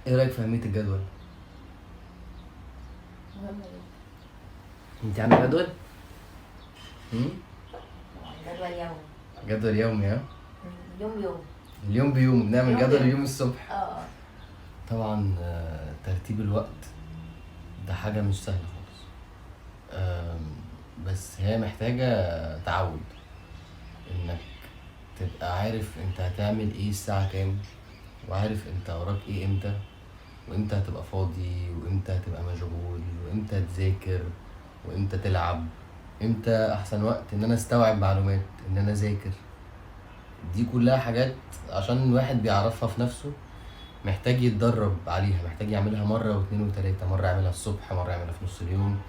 ايه رايك في اهمية الجدول؟ مهمة جدا. انت عامله جدول؟ امم طبعا جدول يومي. جدول يومي، ها؟ يوم بيوم. اليوم بيوم، بنعمل يوم جدول بيوم. اليوم الصبح. اه. طبعا ترتيب الوقت ده حاجة مش سهلة خالص، بس هي محتاجه تعود، انك تبقى عارف انت هتعمل ايه الساعة كام، وعارف انت وراك ايه امتى، وامتى هتبقى فاضي، وامتى هتبقى مشغول، وامتى تذاكر، وامتى تلعب، امتى احسن وقت ان انا استوعب معلومات، ان انا اذاكر. دي كلها حاجات عشان الواحد بيعرفها في نفسه محتاج يتدرب عليها، محتاج يعملها مرة واتنين وتلاتة، مرة يعملها الصبح، مرة يعملها في نص اليوم،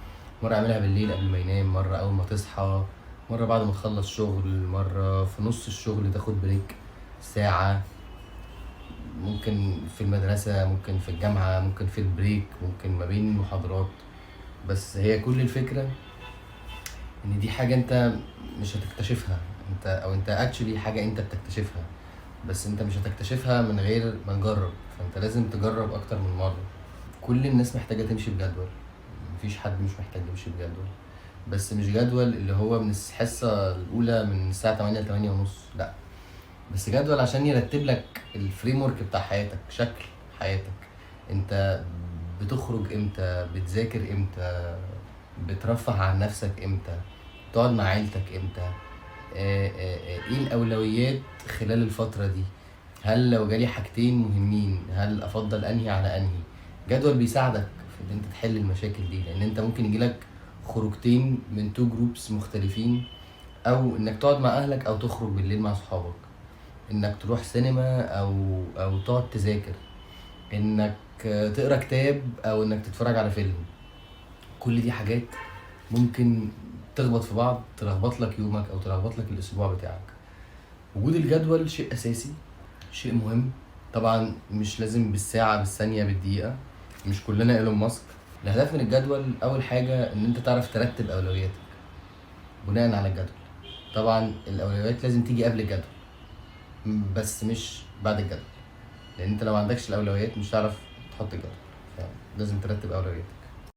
مرة يعملها بالليل قبل ما ينام، مرة أول ما تصحى، مرة بعد ما تخلص شغل، مرة في نص الشغل تاخد break ساعة، ممكن في المدرسة، ممكن في الجامعة، ممكن في ال break، ممكن ما بين المحاضرات. بس هي كل الفكرة إن دي حاجة أنت مش هتكتشفها أنت، أو أنت actually حاجة أنت بتكتشفها، بس أنت مش هتكتشفها من غير ما تجرب، فأنت لازم تجرب أكتر من مرة. كل الناس محتاجة تمشي بجدول، مفيش حد مش محتاج يمشي بجدول، بس مش جدول اللي هو من الحصة الأولى من الساعة 8 ل 8 ونص، لأ، بس جدول عشان يرتب لك ال framework بتاع حياتك، شكل حياتك، انت بتخرج امتى، بتذاكر امتى، بترفه عن نفسك امتى، تقعد مع عيلتك امتى، ايه الاولويات خلال الفترة دي، هل لو جالي حاجتين مهمين هل افضل انهي على انهي. جدول بيساعدك في ان انت تحل المشاكل دي، لان انت ممكن يجيلك خروجتين من two groups مختلفين، او انك تقعد مع اهلك او تخرج بالليل مع صحابك، انك تروح سينما او تقعد تذاكر، انك تقرا كتاب او انك تتفرج على فيلم. كل دي حاجات ممكن تخبط في بعض، تلخبط لك يومك او تلخبط لك الاسبوع بتاعك. وجود الجدول شيء اساسي، شيء مهم. طبعا مش لازم بالساعة بالثانية بالدقيقة، مش كلنا ايلون ماسك. الهدف من الجدول اول حاجة ان انت تعرف ترتب اولوياتك بناء على الجدول. طبعا الاولويات لازم تيجي قبل الجدول، بس مش بعد الجدول، لان انت لو ما عندكش الاولويات مش هتعرف تحط الجدول، فلازم ترتب اولوياتك.